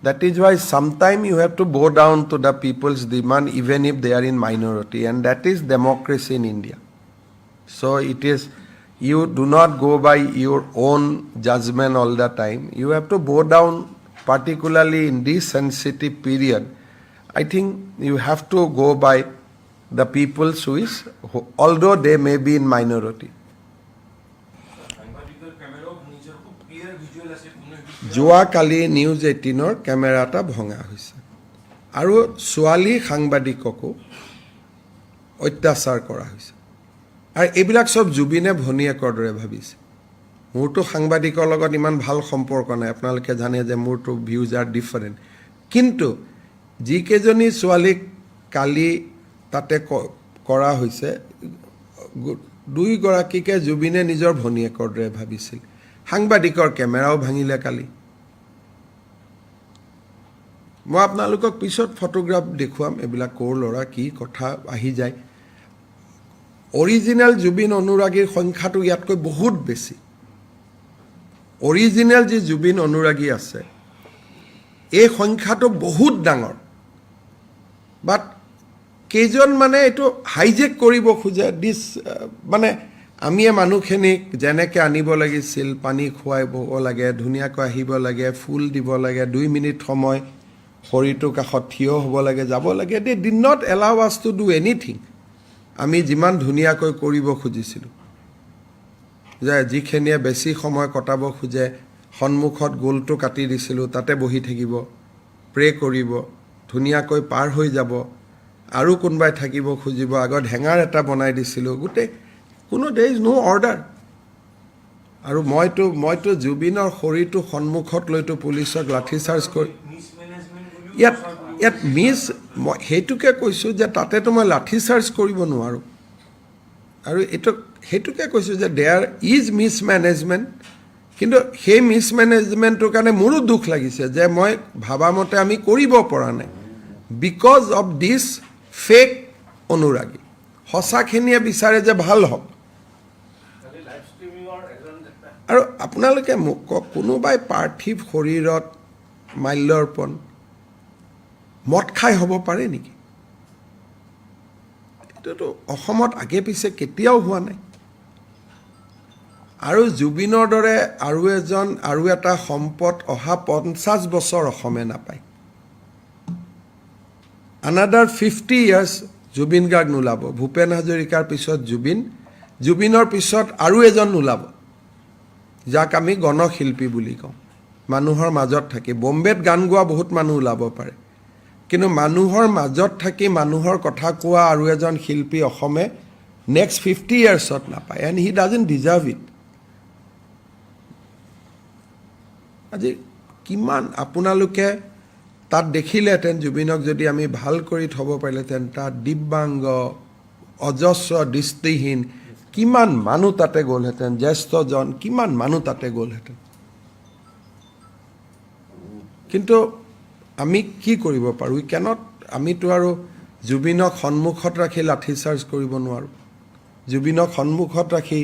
That is why sometime you have to bow down to the people's demand even if they are in minority, and that is democracy in India. So it is, you do not go by your own judgment all the time. You have to bow down, particularly in this sensitive period. I think you have to go by the people's wish, although they may be in minority. সাংবাদিকৰ কেমেৰাও ভাঙিছে, খুব clear visual আছে, কোনে সেইটো যোৱাকালি news 18ৰ camera এটা ভঙা হৈছে আৰু ছোৱালী সাংবাদিককো অত্যাচাৰ কৰা হৈছে। আৰু এইবিলাক চব জুবিনে ভনীয়েকৰ দৰে ভাবিছে। মোৰতো সাংবাদিকৰ লগত ইমান ভাল সম্পৰ্ক নাই, আপোনালোকে জানে যে মোৰতো ভিউজ আৰ ডিফাৰেণ্ট। কিন্তু যিকেইজনী ছোৱালীক কালি তাতে কৰা হৈছে, দুয়োগৰাকীকে জুবিনে নিজৰ ভনীয়েকৰ দৰে ভাবিছিল। সাংবাদিকৰ কেমেৰাও ভাঙিলে কালি। মই আপোনালোকক পিছত ফটোগ্ৰাফ দেখুৱাম, এইবিলাক ক'ৰ ল'ৰা, কি কথা আহি যায়। অৰিজিনেল জুবিন অনুৰাগীৰ সংখ্যাটো ইয়াতকৈ বহুত বেছি। অৰিজিনেল যি জুবিন অনুৰাগী আছে, এই সংখ্যাটো বহুত ডাঙৰ। বাট কেইজন মানে এইটো হাইজেক কৰিব খোজে। দিছ মানে আমিয়ে মানুহখিনিক যেনেকৈ আনিব লাগিছিল, পানী খুৱাব লাগে, ধুনীয়াকৈ আহিব লাগে, ফুল দিব লাগে, 2 মিনিট সময় শৰীৰটোৰ কাষত থিয় হ'ব লাগে, যাব লাগে। They did not allow us to do anything. আমি যিমান ধুনীয়াকৈ কৰিব খুজিছিলোঁ যে যিখিনিয়ে বেছি সময় কটাব খোজে, সন্মুখত গোলটো কাটি দিছিলোঁ, তাতে বহি থাকিব, প্ৰে কৰিব, ধুনীয়াকৈ পাৰ হৈ যাব। আৰু কোনোবাই থাকিব খুজিব, আগত হেঙাৰ এটা বনাই দিছিলোঁ। গোটেই কোনো, there is no order. আৰু মইতো জুবিনৰ শৰীৰটো সন্মুখত লৈতো পুলিচক লাঠি চাৰ্জ কৰি ইয়াত মিছ, মই সেইটোকে কৈছোঁ যে তাতেতো মই লাঠি চাৰ্জ কৰিব নোৱাৰোঁ। আৰু এইটো সেইটোকে কৈছোঁ যে there is mismanagement. কিন্তু সেই মিছ মেনেজমেণ্টটোৰ কাৰণে মোৰো দুখ লাগিছে যে মই ভাবামতে আমি কৰিব পৰা নাই because of this fake অনুৰাগী। সঁচাখিনিয়ে বিচাৰে যে ভাল হওক। আৰু আপোনালোকে মোক কওক, কোনোবাই পাৰ্থিৱ শৰীৰত মাল্যাৰ্পণ মদ খাই হ'ব পাৰে নেকি? এইটোতো অসমত আগে পিছে কেতিয়াও হোৱা নাই। আৰু জুবিনৰ দৰে আৰু এজন আৰু এটা সম্পদ অহা 50 বছৰ অসমে নাপায়। আনাডাৰ 50 ইয়াৰ্ছ জুবিন গাৰ্গ নোলাব। ভূপেন হাজৰিকাৰ পিছত জুবিন, জুবিনৰ পিছত আৰু এজন নোলাব, যাক আমি গণশিল্পী বুলি কওঁ। মানুহৰ মাজত থাকি বম্বেত গান গোৱা বহুত মানুহ ওলাব পাৰে, কিন্তু মানুহৰ মাজত থাকি মানুহৰ কথা কোৱা আৰু এজন শিল্পী অসমে নেক্সট 50 ইয়াৰ্ছত নাপায়, and he doesn't deserve it. আজি কিমান আপোনালোকে তাত দেখিলেহেঁতেন, জুবিনক যদি আমি ভাল কৰি থ'ব পাৰিলেহেঁতেন, তাত দিব্যাংগ, অজস্ৰ দৃষ্টিহীন কিমান মানুহ তাতে গ'লহেঁতেন, জ্যেষ্ঠজন কিমান মানুহ তাতে গ'লহেঁতেন। কিন্তু আমি কি কৰিব পাৰোঁ? উই কেনট, আমিতো আৰু জুবিনক সন্মুখত ৰাখি লাঠি চাৰ্জ কৰিব নোৱাৰোঁ। জুবিনক সন্মুখত ৰাখি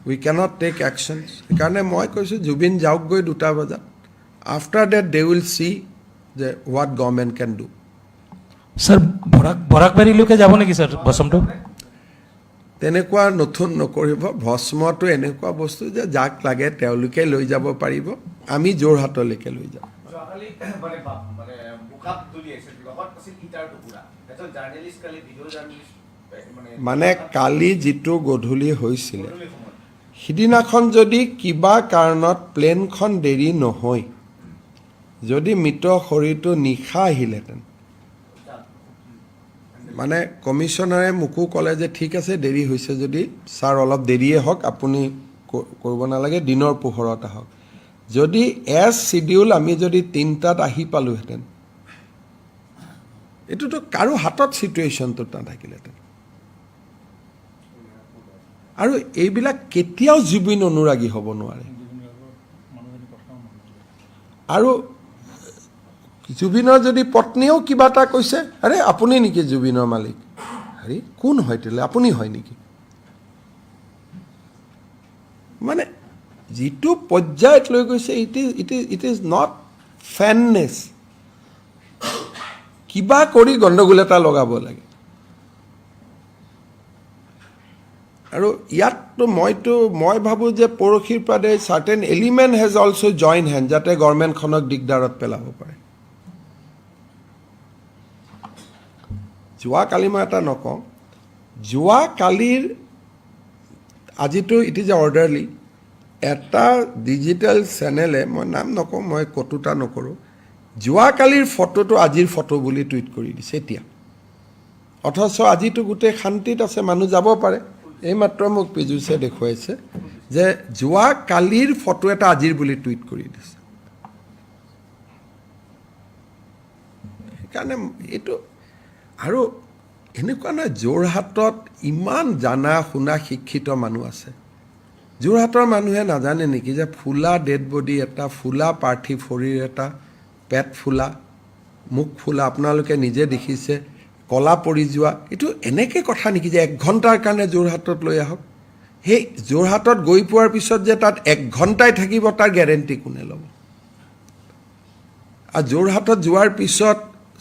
উই কেনট টেক একশ্যনছ। সেইকাৰণে মই কৈছোঁ, জুবিন যাওকগৈ 2টা বজাত। After that they will see যে what government can do. Sir, বৰাকবাৰীলৈকে যাব নেকি ছাৰ ভসমটো? তেনেকুৱা নতুন নকৰিব। ভস্মটো এনেকুৱা বস্তু যে যাক লাগে তেওঁলোকে লৈ যাব পাৰিব। আমি যোৰহাটলৈকে লৈ যাম। যোৱাকালি মানে মানে বোকাত দলিয়াইছিল, লগত আছিল ইটাৰ টুকুৰা। এজন জাৰ্নেলিষ্ট কালি ভিডিঅ' জাৰ্নেলিষ্ট মানে মানে কালি যিটো গধূলি হৈছিলে, গধূলি সময়ত সিদিনাখন যদি কিবা কাৰণত প্লেনখন দেৰি নহয়, যদি মৃত শৰীৰটো নিশা আহিলেহেঁতেন, মানে কমিশ্যনাৰে মোকো ক'লে যে ঠিক আছে, দেৰি হৈছে যদি ছাৰ অলপ দেৰিয়ে হওক, আপুনি কৰিব নালাগে, দিনৰ পোহৰত আহক। যদি এজ চিডিউল আমি যদি 3টাত আহি পালোহেঁতেন, এইটোতো কাৰো হাতত চিটুৱেশ্যনটোত নাথাকিলেহেঁতেন। আৰু এইবিলাক কেতিয়াও জুবিন অনুৰাগী হ'ব নোৱাৰে। আৰু জুবিনৰ যদি পত্নীয়েও কিবা এটা কৈছে, "আৰে, আপুনি নেকি জুবিনৰ মালিক? হেৰি, কোন হয় তেতিয়াহ'লে? আপুনি হয় নেকি?" মানে যিটো পৰ্যায়ত লৈ গৈছে, it is not fairness. কিবা কৰি গণ্ডগোল এটা লগাব লাগে। আৰু ইয়াততো মই ভাবোঁ যে পৰহিৰ পৰা certain element has also join hand, যাতে গভৰ্ণমেণ্টখনক দিগদাৰত পেলাব পাৰে। যোৱাকালি মই এটা নকওঁ, যোৱাকালিৰ আজিতো it is a orderly. এটা ডিজিটেল চেনেলে, মই নাম নকওঁ, মই কটুতা নকৰোঁ, যোৱাকালিৰ ফটোটো আজিৰ ফটো বুলি টুইট কৰি দিছে এতিয়া। অথচ আজিতো গোটেই শান্তিত আছে, মানুহ যাব পাৰে। এইমাত্ৰ মোক পীযুষে দেখুৱাইছে যে যোৱাকালিৰ ফটো এটা আজিৰ বুলি টুইট কৰি দিছে। সেইকাৰণে এইটো আৰু এনেকুৱা নহয়, যোৰহাটত ইমান জানা শুনা শিক্ষিত মানুহ আছে। যোৰহাটৰ মানুহে নাজানে নেকি যে ফুলা ডেড বডি এটা, ফুলা পাৰ্থিৱ শৰীৰ এটা, পেট ফুলা, মুখ ফুলা, আপোনালোকে নিজে দেখিছে, কলা পৰি যোৱা, এইটো এনেকৈ কথা নেকি যে এক ঘণ্টাৰ কাৰণে যোৰহাটত লৈ আহক? সেই যোৰহাটত গৈ পোৱাৰ পিছত যে তাত এক ঘণ্টাই থাকিব, তাৰ গেৰেণ্টি কোনে ল'ব? আৰু যোৰহাটত যোৱাৰ পিছত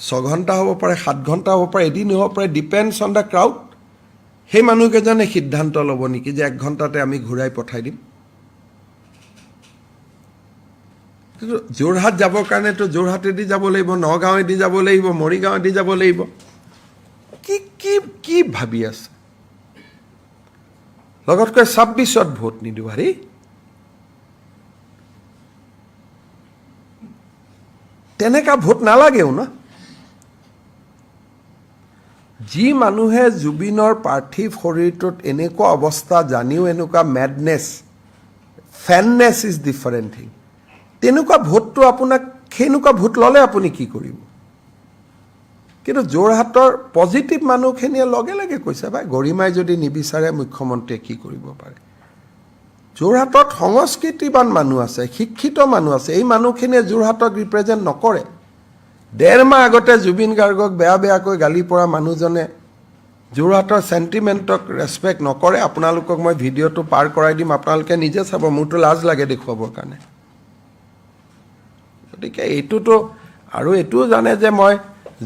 6 ঘণ্টা হ'ব পাৰে, 7 ঘণ্টা হ'ব পাৰে, এদিন হ'ব পাৰে, ডিপেণ্ডছ অন the crowd. সেই মানুহকেইজনে সিদ্ধান্ত ল'ব নেকি যে এক ঘণ্টাতে আমি ঘূৰাই পঠাই দিম? কিন্তু যোৰহাট যাবৰ কাৰণেতো যোৰহাটেদি যাব লাগিব, নগাঁৱেদি যাব লাগিব, মৰিগাঁৱেদি যাব লাগিব। কি কি কি ভাবি আছে? লগত কয় 26ত ভোট নিদিওঁ। হেৰি, তেনেকা ভোট নালাগেও ন। যি মানুহে জুবিনৰ পাৰ্থিৱ শৰীৰটোত এনেকুৱা অৱস্থা জানিও এনেকুৱা madness, fanness is different thing, তেনেকুৱা ভোটটো আপোনাক, সেনেকুৱা ভোট ল'লে আপুনি কি কৰিব? কিন্তু যোৰহাটৰ পজিটিভ মানুহখিনিয়ে লগে লগে কৈছে, ভাই, গৰিমাই যদি নিবিচাৰে মুখ্যমন্ত্ৰীয়ে কি কৰিব পাৰে? যোৰহাটত সংস্কৃতিবান মানুহ আছে, শিক্ষিত মানুহ আছে। এই মানুহখিনিয়ে যোৰহাটক ৰিপ্ৰেজেণ্ট নকৰে। ডেৰ মাহ আগতে জুবিন গাৰ্গক বেয়া বেয়াকৈ গালি পৰা মানুহজনে যোৰহাটৰ চেণ্টিমেণ্টক ৰেচপেক্ট নকৰে। আপোনালোকক মই ভিডিঅ'টো পাৰ কৰাই দিম, আপোনালোকে নিজে চাব। মোৰতো লাজ লাগে দেখুৱাবৰ কাৰণে। গতিকে এইটোতো আৰু এইটোও জানে যে মই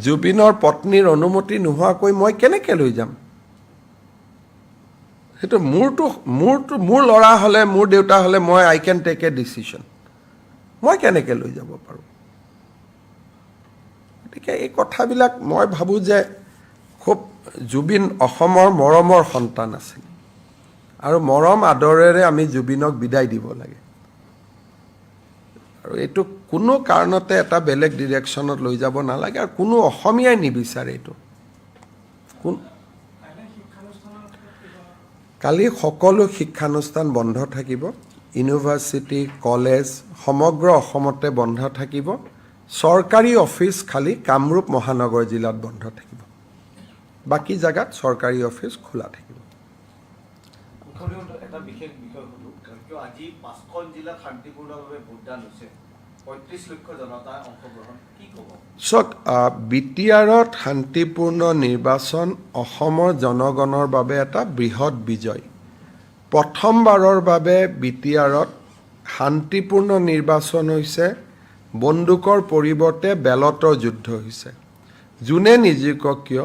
জুবিনৰ পত্নীৰ অনুমতি নোহোৱাকৈ মই কেনেকৈ লৈ যাম? সেইটো মোৰতো মোৰ ল'ৰা হ'লে, মোৰ দেউতা হ'লে মই I can take a decision. মই কেনেকৈ লৈ যাব পাৰোঁ? গতিকে এই কথাবিলাক মই ভাবোঁ যে খুব জুবিন অসমৰ মৰমৰ সন্তান আছিল আৰু মৰম আদৰেৰে আমি জুবিনক বিদায় দিব লাগে। আৰু এইটো কোনো কাৰণতে এটা বেলেগ ডিৰেকশ্যনত লৈ যাব নালাগে আৰু কোনো অসমীয়াই নিবিচাৰে এইটো। কোন কালি সকলো শিক্ষানুষ্ঠান বন্ধ থাকিব। ইউনিভাৰ্চিটি, কলেজ সমগ্ৰ অসমতে বন্ধ থাকিব। চৰকাৰী অফিচ খালি কামৰূপ মহানগৰ জিলাত বন্ধ থাকিব, বাকী জেগাত চৰকাৰী অফিচ খোলা থাকিব। মুখ্যমন্ত্ৰী, এটা বিশেষ বিষয় সুধো কিয়, আজি পাঁচখন জিলাত শান্তিপূৰ্ণভাৱে ভোটদান হৈছে, 35 লক্ষ জনতাই অংশগ্ৰহণ, কি ক'ব? চাওক, বিটিআৰত শান্তিপূৰ্ণ নিৰ্বাচন অসমৰ জনগণৰ বাবে এটা বৃহৎ বিজয়। প্ৰথমবাৰৰ বাবে বিটিআৰত শান্তিপূৰ্ণ নিৰ্বাচন হৈছে। বন্দুকৰ পৰিৱৰ্তে বেলটৰ যুদ্ধ হৈছে। যোনে নিজিকক কিয়,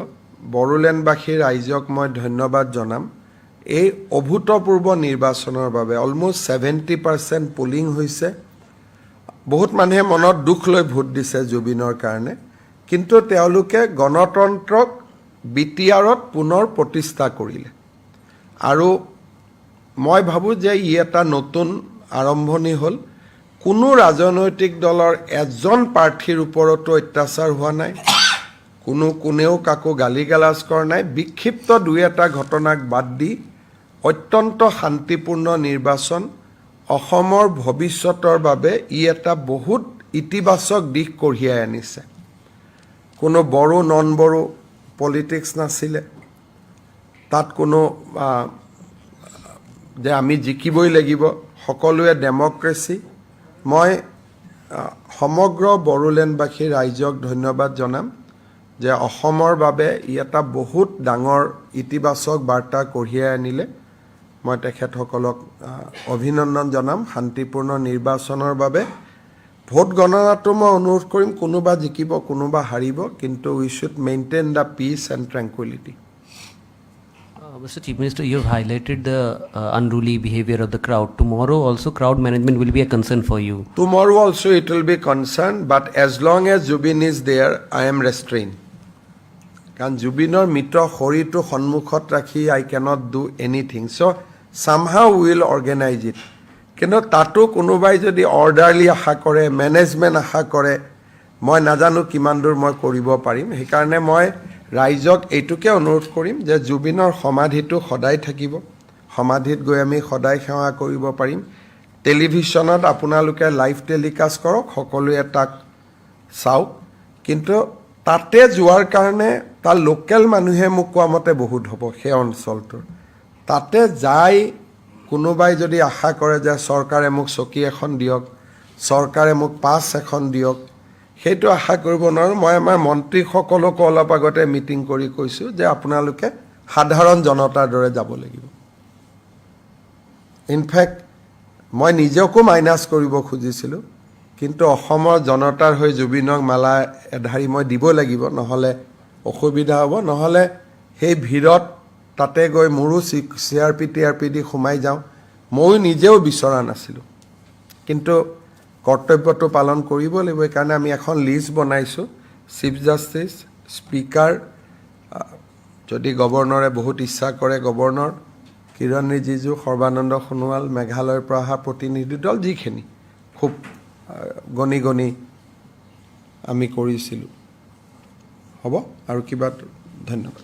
বড়োলেণ্ডবাসী ৰাইজক মই ধন্যবাদ জনাম। এই অভূতপূৰ্ব নিৰ্বাচনৰ বাবে। অলমষ্ট 70% পলিং হৈছে। বহুত মানুহে মনত দুখ লৈ ভোট দিছে জুবিনৰ কাৰণে, কিন্তু তেওঁলোকে গণতন্ত্ৰক বিটিআৰত পুনৰ প্ৰতিষ্ঠা কৰিলে আৰু মই ভাবোঁ যে ই এটা নতুন আৰম্ভণি হ'ল। কোনো ৰাজনৈতিক দলৰ এজন প্ৰাৰ্থীৰ ওপৰতো অত্যাচাৰ হোৱা নাই, কোনেও কাকো গালি গালাজ কৰা নাই। বিক্ষিপ্ত দুই এটা ঘটনাক বাদ দি অত্যন্ত শান্তিপূৰ্ণ নিৰ্বাচন। অসমৰ ভৱিষ্যতৰ বাবে ই এটা বহুত ইতিবাচক দিশ কঢ়িয়াই আনিছে। কোনো বড়ো নন বড়ো পলিটিক্স নাছিলে তাত, কোনো যে আমি জিকিবই লাগিব, সকলোৱে ডেম'ক্ৰেচি। মই সমগ্ৰ বড়োলেণ্ডবাসী ৰাইজক ধন্যবাদ জনাম যে অসমৰ বাবে ই এটা বহুত ডাঙৰ ইতিবাচক বাৰ্তা কঢ়িয়াই আনিলে। মই তেখেতসকলক অভিনন্দন জনাম শান্তিপূৰ্ণ নিৰ্বাচনৰ বাবে। ভোট গণনাটো মই অনুৰোধ কৰিম, কোনোবা জিকিব, কোনোবা হাৰিব, কিন্তু we should maintain the peace and tranquility. Mr. Chief Minister, you have highlighted the unruly behavior of the crowd. Tomorrow also, crowd management will be a concern for you. Tomorrow also it will be concerned, but as long as Zubeen is there, I am restrained. কাৰণ জুবিনৰ মৃত শৰীৰটো সন্মুখত ৰাখি I can't do anything. So' somehow will organise it. কিন্তু তাতো কোনোবাই যদি অৰ্ডাৰলি আশা কৰে, মেনেজমেণ্ট আশা কৰে, মই নাজানো কিমান দূৰ মই কৰিব পাৰিম। সেইকাৰণে মই ৰাইজক এইটোকে অনুৰোধ কৰিম যে জুবিনৰ সমাধিটো সদায় থাকিব, সমাধিত গৈ আমি সদায় সেৱা কৰিব পাৰিম। টেলিভিশ্যনত আপোনালোকে লাইভ টেলিকাষ্ট কৰক, সকলোৱে তাক চাওক। কিন্তু তাতে যোৱাৰ কাৰণে তাৰ লোকেল মানুহে মোক কোৱা মতে বহুত হ'ব সেই অঞ্চলটোৰ। তাতে যাই কোনোবাই যদি আশা কৰে যে চৰকাৰে মোক চকী এখন দিয়ক, চৰকাৰে মোক পাছ এখন দিয়ক, সেইটো আশা কৰিব নোৱাৰোঁ। মই আমাৰ মন্ত্ৰীসকলকো অলপ আগতে মিটিং কৰি কৈছোঁ যে আপোনালোকে সাধাৰণ জনতাৰ দৰে যাব লাগিব। ইনফেক্ট মই নিজকো মাইনাছ কৰিব খুজিছিলোঁ, কিন্তু অসমৰ জনতাৰ হৈ জুবিনক মালা এধাৰি মই দিব লাগিব, নহ'লে অসুবিধা হ'ব। নহ'লে সেই ভিৰত তাতে গৈ মোৰো C R P T R P দি সোমাই যাওঁ। ময়ো নিজেও বিচৰা নাছিলোঁ, কিন্তু কৰ্তব্যটো পালন কৰিব লাগিব। সেইকাৰণে আমি এখন লিষ্ট বনাইছোঁ। চিফ জাষ্টিছ, স্পীকাৰ, যদি গভৰ্ণৰে বহুত ইচ্ছা কৰে গভৰ্ণৰ, কিৰণ ৰিজিজু, সৰ্বানন্দ সোণোৱাল, মেঘালয়ৰ পৰা অহা প্ৰতিনিধি দল, যিখিনি খুব গণি গণি আমি কৰিছিলোঁ। হ'ব আৰু কিবা? ধন্যবাদ।